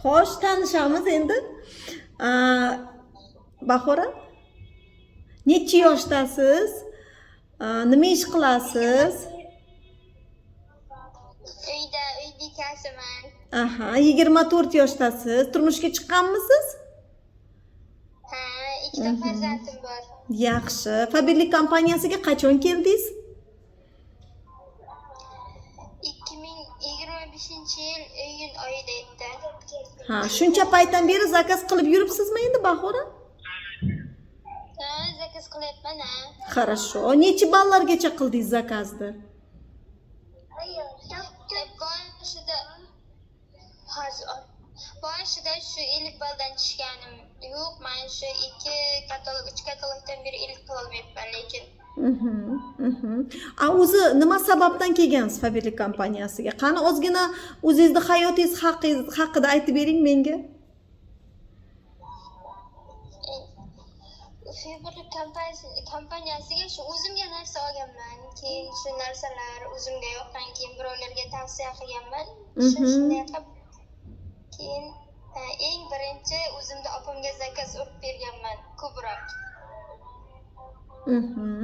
Xo'sh, tanishamiz endi. Bahora, necha yoshdasiz? Nima ish qilasiz? Uyda uy bekasiman. Aha, 24 yoshdasiz. Turmushga chiqqanmisiz? Ha, ikkita farzandim bor. Yaxshi. Faberlic kompaniyasiga qachon keldingiz? 2025-yil iyun oyida edi. Ha, shuncha paytdan beri zakaz qilib yuribsizmi endi, Bahora? Ha, zakaz qilyapman, ha. Хорошо. Necha ballargacha qildingiz zakazni? Boshida hozir boshida shu 50 balldan tushganim yo'q. Man shu 2 katalog, 3 katalogdan beri 50 qilolmayapman, lekin. A o'zi nima sababdan kelgansiz Faberlic kompaniyasiga? Qani, ozgina o'zingizni hayotingiz haqida aytib bering menga. Faberlic kompaniyasiga shu o'zimga narsa olganman. Keyin shu narsalar o'zimga yoqqan, keyin birovlarga tavsiya qilganman. Shu shunday qilib keyin eng birinchi o'zimda opamga zakaz urib berganman ko'proq.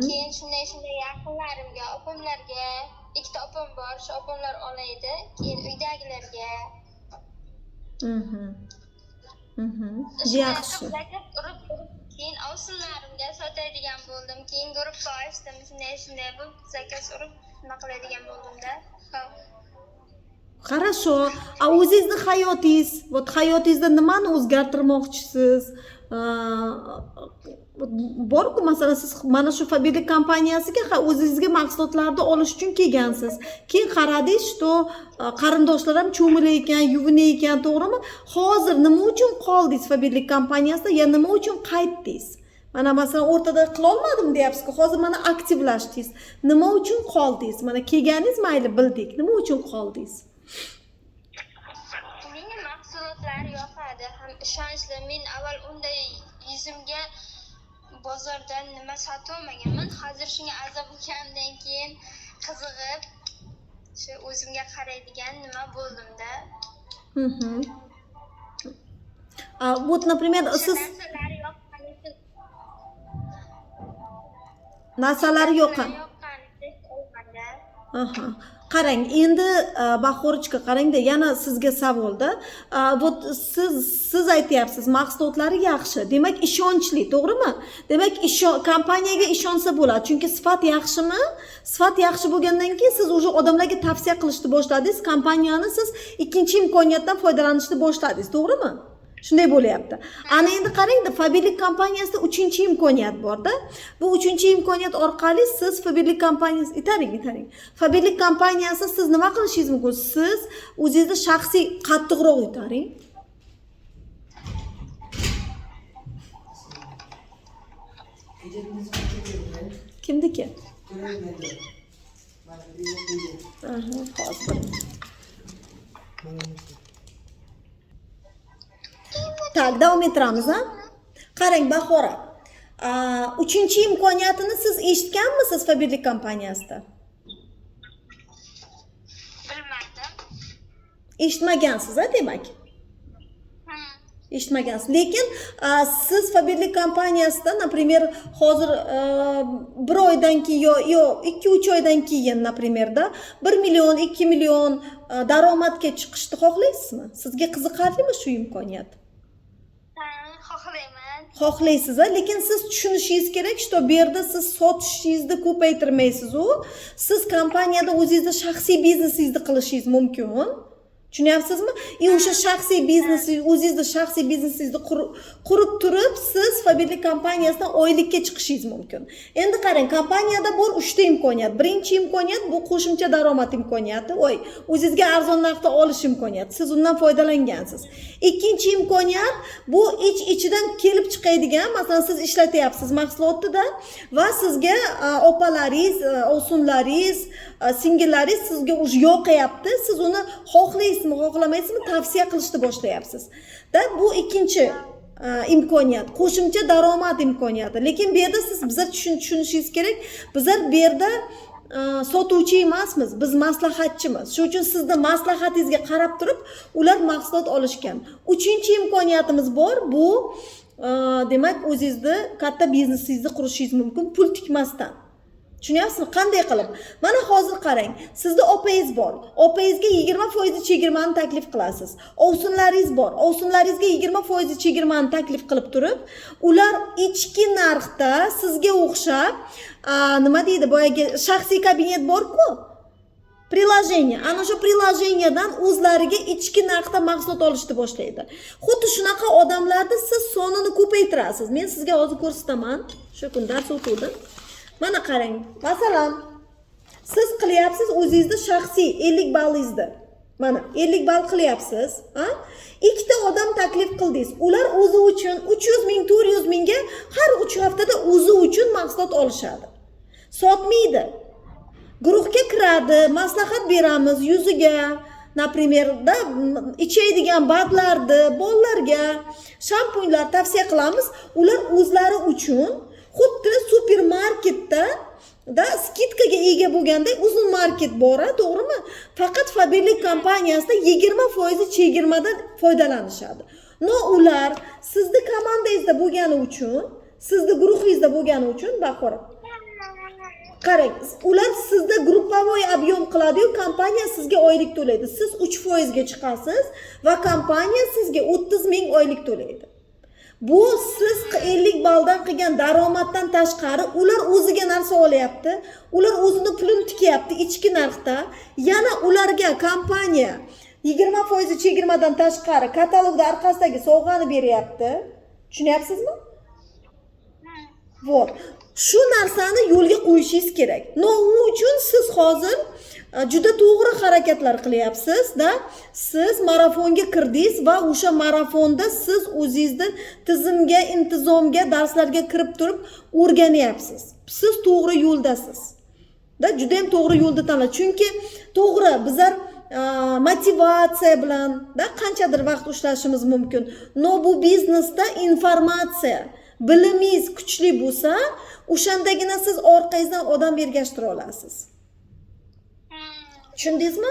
Keyin shunday shunday yaqinlarimga, opamlarga, ikkita opam bor, shu opamlar olaydi. Keyin uydagilarga. Shunday Yaxshi. qilib zakaz urib urib keyin ovsinlarimga sotadigan bo'ldim. Keyin gruppa ochdim. Shunday shunday bo'lib zakaz urib nima qiladigan bo'ldimda. Хорошо. A o'zingizni hayotingiz, вот hayotingizda nimani o'zgartirmoqchisiz? Borku, masalan, siz mana shu Faberlic kompaniyasiga o'zingizga mahsulotlarni olish uchun kelgansiz. Keyin qaradingiz, что qarindoshlar ham cho'milayotgan, yuvinayotgan, to'g'rimi? Hozir nima uchun qoldingiz Faberlic kompaniyasida ya nima uchun qaytdingiz? Mana masalan, o'rtada qilolmadim deyapsiz-ku, hozir mana aktivlashdingiz. Nima uchun qoldingiz? Mana kelganingiz mayli bildik. Nima uchun qoldingiz? Menga mahsulotlar yoqadi, ham ishonchli. Men avval unday yuzimga bozordan nima sotib olmaganman. Hozir shunga a'zo bo'lganimdan keyin qiziqib shu o'zimga qaraydigan nima bo'ldimda. А вот, например, siz narsalari yoqqani uchun narsalari yoqqan. Yoqqani uchun olganda. Aha. Qarang, endi Bahorichka, qarangda, yana sizga savolda. Вот siz aytyapsiz, mahsulotlari yaxshi. Demak, ishonchli, to'g'rimi? Demak, kompaniyaga ishonsa bo'ladi. Chunki sifat yaxshimi? Sifat yaxshi bo'lgandan keyin siz уже odamlarga tavsiya qilishni boshladingiz. Kompaniyani siz ikkinchi imkoniyatdan foydalanishni boshladingiz, to'g'rimi? Shunday bo'lyapti. Ana endi qarangda, Faberlic kompaniyasida uchinchi imkoniyat borda. Bu uchinchi imkoniyat orqali siz Faberlic kompaniyasi itaring, itaring. Faberlic kompaniyasi siz nima qilishingiz mumkin? Siz o'zingizni shaxsiy qattiqroq itaring. Kimniki? Aha, hozir. Так, davom ettiramiz, a? Qarang, Bahora. Uchinchi imkoniyatini siz eshitganmisiz Faberlic kompaniyasida? Bilmadim. Eshitmagansiz, a, demak? Eshitmagansiz. Lekin siz Faberlic kompaniyasida, например, hozir bir oydan keyin yo 2-3 oydan keyin, например, da 1 million, 2 million daromadga chiqishni xohlaysizmi? Sizga qiziqarlimi shu imkoniyat? Ha, xohlayman. Xohlaysiz, a? Lekin siz tushunishingiz kerak, что bu yerda siz sotishingizni ko'paytirmaysiz u. Siz kompaniyada o'zingizni shaxsiy biznesingizni qilishingiz mumkin. Tushunyapsizmi? И o'sha shaxsiy biznesingiz, o'zingizni shaxsiy biznesingizni qurib turib, siz Faberlic kompaniyasidan oylikka chiqishingiz mumkin. Endi qarang, kompaniyada bor 3 ta imkoniyat. Birinchi imkoniyat bu qo'shimcha daromad imkoniyati. Oy, o'zingizga arzon narxda olish imkoniyati. Siz undan foydalangansiz. Ikkinchi imkoniyat bu ich-ichidan kelib chiqadigan, masalan, siz ishlatyapsiz mahsulotni-da va sizga opalaringiz, ovsinlaringiz, singillaringiz sizga уже yoqayapti. Siz uni xohlaysizmi, xohlamaysizmi, tavsiya qilishni boshlayapsiz. Da bu ikkinchi imkoniyat, qo'shimcha daromad imkoniyati. Lekin bu yerda siz bizlar tushunishingiz kerak, bizlar bu yerda Sotuvchi emasmiz, biz maslahatchimiz. Shuning uchun sizni maslahatingizga qarab turib ular mahsulot olishgan. Uchinchi imkoniyatimiz bor, bu demak, o'zingizni katta biznesingizni qurishingiz mumkin pul tikmasdan. Tushunyapsizmi? Qanday qilib? Mana hozir qarang, sizni opangiz bor, opangizga 20 foizli chegirmani taklif qilasiz. Ovsinlaringiz bor, ovsinlaringizga 20 foizli chegirmani taklif qilib turib, ular ichki narxda sizga o'xshab, nima deydi, boyagi shaxsiy kabinet borku, приложение, ana o'sha приложения dan o'zlariga ichki narxda mahsulot olishni boshlaydi. Xuddi shunaqa odamlarni siz sonini ko'paytirasiz. Men sizga hozir ko'rsataman, shu kun dars o'tuvdim. Mana qarang, masalan, siz qilyapsiz o'zingizni shaxsiy 50 ballingizni, mana 50 ball qilyapsiz, a, ikkita odam taklif qildingiz. Ular o'zi uchun 300 ming, 400 mingga har 3 haftada o'zi uchun mahsulot olishadi, sotmaydi. Guruhga kiradi, maslahat beramiz yuziga, например, да, ichadigan БАД larni, bolalarga shampunlar tavsiya qilamiz. Ular o'zlari uchun xuddi supermarketda da скидка ga ega bo'lganda, Uzun market bor, a, to'g'rimi? Faqat Faberlic kompaniyasida 20 foizi chegirmadan foydalanishadi. Но ular sizni komandangizda bo'lgani uchun, sizni guruhingizda bo'lgani uchun, Bahora, qarang, ular sizda групповой объем qiladiyu, kompaniya sizga oylik to'laydi. Siz 3 foizga chiqasiz va kompaniya sizga 30 ming oylik to'laydi. Bu siz 50 balldan qilgan daromaddan tashqari. Ular o'ziga narsa olyapti, ular o'zini pulini tikyapti ichki narxda. Yana ularga kompaniya 20 foizi chegirmadan tashqari katalogda orqasidagi sovg'ani beryapti. Tushunyapsizmi? Вот shu narsani yo'lga qo'yishingiz kerak. Но u uchun siz hozir juda to'g'ri harakatlar qilyapsiz da. Siz marafonga kirdingiz va o'sha marafonda siz o'zingizni tizimga, intizomga, darslarga kirib turib o'rganyapsiz. Siz to'g'ri yo'ldasiz da, judayam to'g'ri yo'lda tanladi. Chunki to'g'ri, bizlar motivatsiya bilan da qanchadir vaqt ushlashimiz mumkin, но bu biznesda informatsiya, bilimingiz kuchli bo'lsa, o'shandagina siz orqangizdan odam ergashtira olasiz. Tushundingizmi?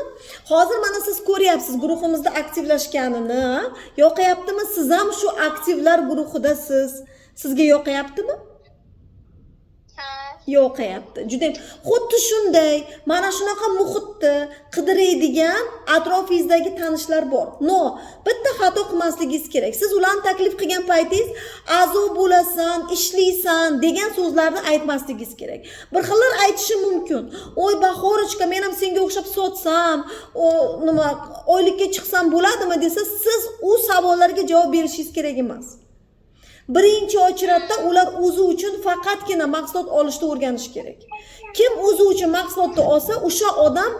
Hozir mana siz ko'ryapsiz guruhimizda aktivlashganini. Yoqayaptimi? Siz ham shu aktivlar guruhidasiz. Sizga yoqayaptimi? Ha. Yoqayapti judayam. Xuddi shunday, mana shunaqa muhitni qidiradigan atrofingizdagi tanishlar bor. Но bitta xato qilmasligingiz kerak: siz ularni taklif qilgan paytingiz a'zo bo'lasan, ishlaysan degan so'zlarni aytmasligingiz kerak. Bir xillar aytishi mumkin: "Oy, Bahorochka, men ham senga o'xshab sotsam, o nima, oylikka chiqsam bo'ladimi?" desa, siz u savollarga javob berishingiz kerak emas. Birinchi очередь da ular o'zi uchun faqatgina mahsulot olishni o'rganishi kerak. Kim o'zi uchun mahsulotni olsa, o'sha odam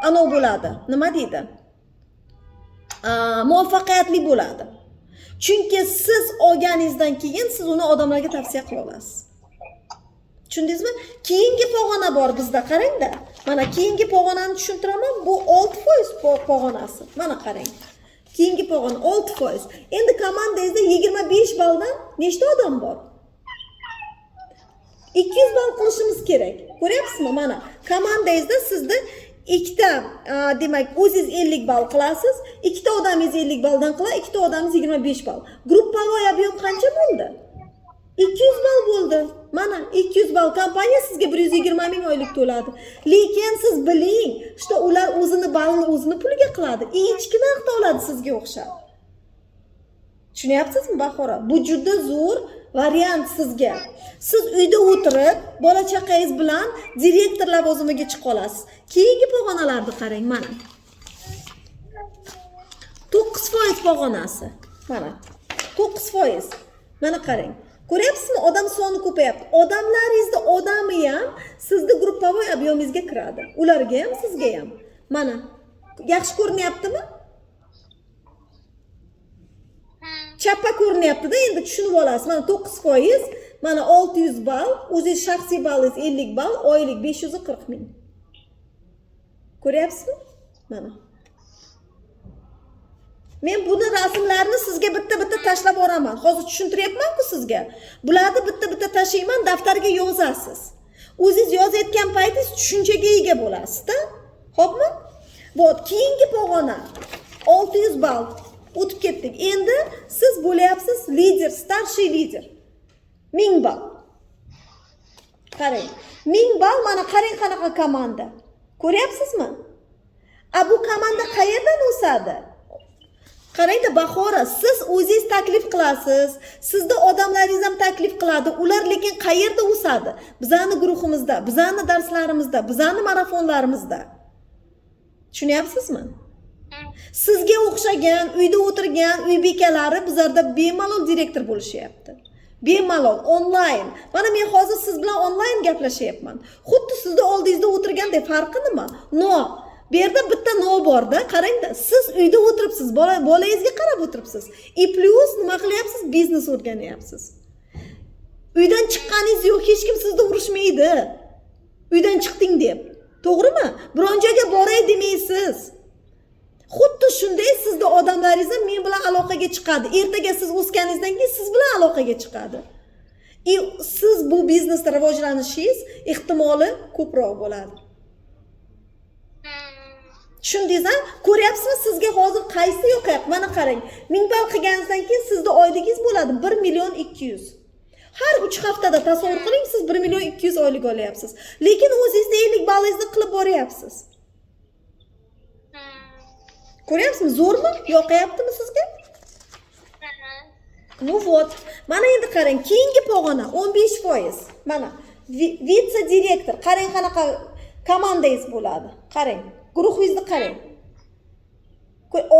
anov bo'ladi, nima deydi, muvaffaqiyatli bo'ladi. Chunki siz olganingizdan keyin siz uni odamlarga tavsiya qila olasiz. Tushundingizmi? Keyingi pog'ona bor bizda, qarangda. Mana keyingi pog'onani tushuntiraman. Bu 6% pog'onasi. Mana qarang, keyingi pog'ona 6%. Endi komandangizda 25 balldan nechta odam bor? 200 ball qilishimiz kerak. Ko'ryapsizmi? Mana komandangizda sizni ikkita, demak, o'zingiz 50 ball qilasiz, ikkita odamingiz 50 balldan qiladi, ikkita odamingiz 25 ball. Групповой объем qancha bo'ldi? 200 ball bo'ldi. Mana 200 ball, kompaniya sizga 120 ming oylik to'ladi. Lekin siz biling, что ular o'zini ballini o'zini puliga qiladi и ichki narxda oladi sizga o'xshab. Tushunyapsizmi, Bahora? Bu juda zo'r variant sizga. Siz uyda o'tirib, bola chaqangiz bilan direktor lavozimiga chiqa olasiz. Keyingi pog'onalarni qarang, mana. 9% pog'onasi. Mana. 9%. Mana qarang. Ko'ryapsizmi? Odam soni ko'payapti. Odamlaringizni odami ham sizni групповой объем ingizga kiradi. Ularga ham, sizga ham. Mana. Yaxshi ko'rinyaptimi? Chappa ko'rinyaptida, endi tushunib olasiz. Mana 9%, mana 600 ball, o'zingiz shaxsiy ballingiz 50 ball, oylik 540 ming. Ko'ryapsizmi? Mana. Men buni rasmlarini sizga bitta-bitta tashlab boraman. Hozir tushuntiryapman-ku sizga. Bularni bitta-bitta tashlayman, daftarga yozasiz. O'zingiz yozayotgan paytingiz tushunchaga ega bo'lasizda. Xo'pmi? Вот, keyingi pog'ona 600 ball o'tib ketdik. Endi siz bo'lyapsiz lider, старший лидер. 1000 ball. Qarang. 1000 ball, mana qarang qanaqa komanda. Ko'ryapsizmi? A bu komanda qayerdan o'sadi? Qarangda, Bahora, siz o'zingiz taklif qilasiz, sizni odamlaringiz ham taklif qiladi. Ular lekin qayerda o'sadi? Bizani guruhimizda, bizani darslarimizda, bizani marafonlarimizda. Tushunyapsizmi? Sizga o'xshagan uyda o'tirgan uy bekalari bizlarda bemalol direktor bo'lishyapti. Bemalol onlayn. Mana men hozir siz bilan onlayn gaplashyapman. Xuddi sizni oldingizda o'tirgandek, farqi nima? Но bu yerda bitta но borda, qarangda, siz uyda o'tiribsiz, bolangizga qarab o'tiribsiz. И плюс nima qilyapsiz? Biznes o'rganyapsiz. Uydan chiqqaningiz yo'q, hech kim sizni urishmaydi. Uydan chiqding deb. To'g'rimi? Biron joyga boray demaysiz. Xuddi shunday sizni odamlaringiz ham men bilan aloqaga chiqadi. Ertaga siz o'sganingizdan keyin siz bilan aloqaga chiqadi. И siz bu biznesda rivojlanishingiz ehtimoli ko'proq bo'ladi. Tushundingiz a? Ko'ryapsizmi, sizga hozir qaysi yoqyapti? Mana qarang. 1000 ball qilganingizdan keyin sizni oyligingiz bo'ladi 1 million 200. Har 3 haftada tasavvur qiling, siz 1 million 200 oylik olyapsiz. Lekin o'zingizni 50 ballingizni qilib boryapsiz. Ko'ryapsizmi? Zo'rmi? Yoqyaptimi sizga? Ну вот. Mana endi qarang, keyingi pog'ona 15%. Mana vitse direktor. Qarang, qanaqa komandangiz bo'ladi. Qarang, guruhingizni qarang.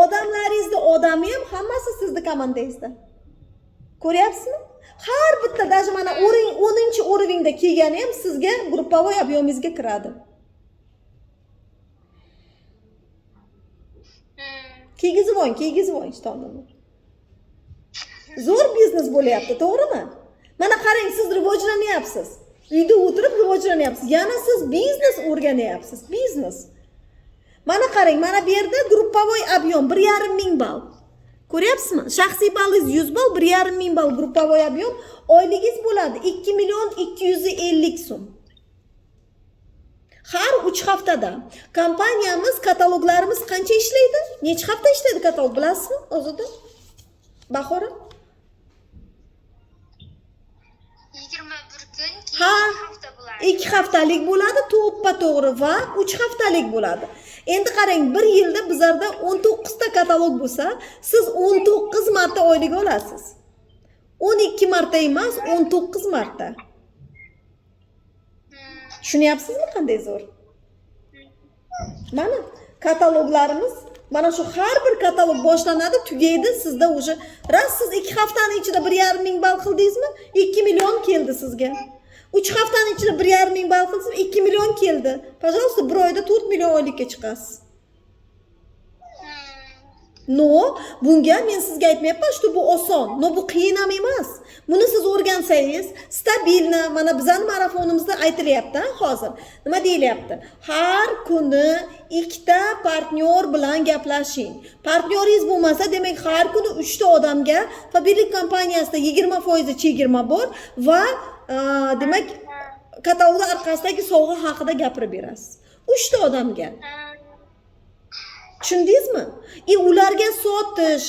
Odamlaringizni odami ham hammasi sizni komandangizda. Ko'ryapsizmi? Har bitta, даже mana 10 уровень da kelgani ham sizga групповой объем ingizga kiradi. Kiygizib oling, kiygizib oling ishtonini. Zo'r biznes bo'lyapti, to'g'rimi? Mana qarang, siz rivojlanyapsiz. Uyda o'tirib rivojlanyapsiz. Yana siz biznes o'rganyapsiz, biznes. Mana qarang, mana bu yerda групповой объем 1,5 ming ball. Ko'ryapsizmi? Shaxsiy ballingiz 100 ball, 1,5 ming ball групповой объем, oyligingiz bo'ladi 2 million 250 so'm. Har 3 haftada kompaniyamiz kataloglarimiz qancha ishlaydi? Necha hafta ishlaydi katalog, bilasizmi, Ozoda? Bahora? 21 kun, keyin Ha. 2 hafta bo'ladi. 2 haftalik bo'ladi, to'ppa to'g'ri, va 3 haftalik bo'ladi. Endi qarang, bir yilda bizlarda 19 ta katalog bo'lsa, siz 19 marta oylik olasiz. 12 marta emas, 19 marta. Tushunyapsizmi qanday zo'r? Mana kataloglarimiz, mana shu har bir katalog boshlanadi, tugaydi, sizda уже раз siz 2 haftani ichida 1,5 ming ball qildingizmi? 2 million keldi sizga. 3 haftani ichida 1,5 ming ball qildingizmi? 2 million keldi. Пожалуйста, bir oyda 4 million oylikka chiqasiz. Но, bunga men sizga aytmayapman, что bu oson, но bu qiyin ham emas. Buni siz o'rgansangiz, стабильно, mana bizani marafonimizda aytilyapti hozir. Nima deyilyapti? Har kuni ikkita partnyor bilan gaplashing. Partnyoringiz bo'lmasa, demak har kuni 3 ta odamga Faberlic kompaniyasida 20% chegirma bor va demak katalogni orqasidagi sovg'a haqida gapirib berasiz. 3 ta odamga. Tushundingizmi? И ularga sotish,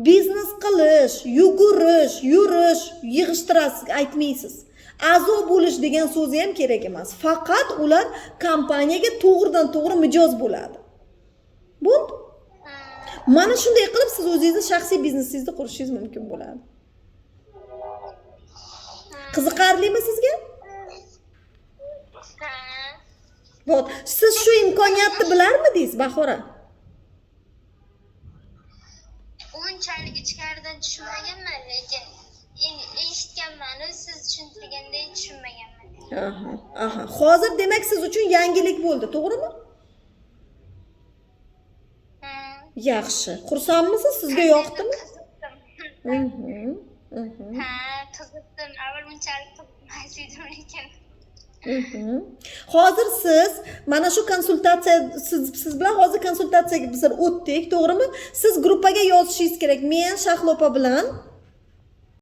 biznes qilish, yugurish, yurish, yig'ishtirasiz, aytmaysiz. A'zo bo'lish degan so'zi ham kerak emas. Faqat ular kompaniyaga to'g'ridan to'g'ri mijoz bo'ladi. Bo'ldi. Mana shunday qilib siz o'zingizni shaxsiy biznesingizni qurishingiz mumkin bo'ladi. Qiziqarlimi sizga? Ha. Вот. Siz shu imkoniyatni bilarmidingiz, Bahora? Unchalik ichkaridan tushunmaganman, lekin endi eshitganman, siz tushuntirganday tushunmaganman. Aha. Hozir demak siz uchun yangilik bo'ldi, to'g'rimi? Ha. Yaxshi. Xursandmisiz? Sizga yoqdimi? Qiziqdim. Mhm. Ha, qiziqdim. Avval unchalik qiziqmas edim, lekin. Hozir siz mana shu konsultatsiya, siz bilan hozir konsultatsiyaga bizlar o'tdik, to'g'rimi? Siz gruppaga yozishingiz kerak. Men Shahlo opa bilan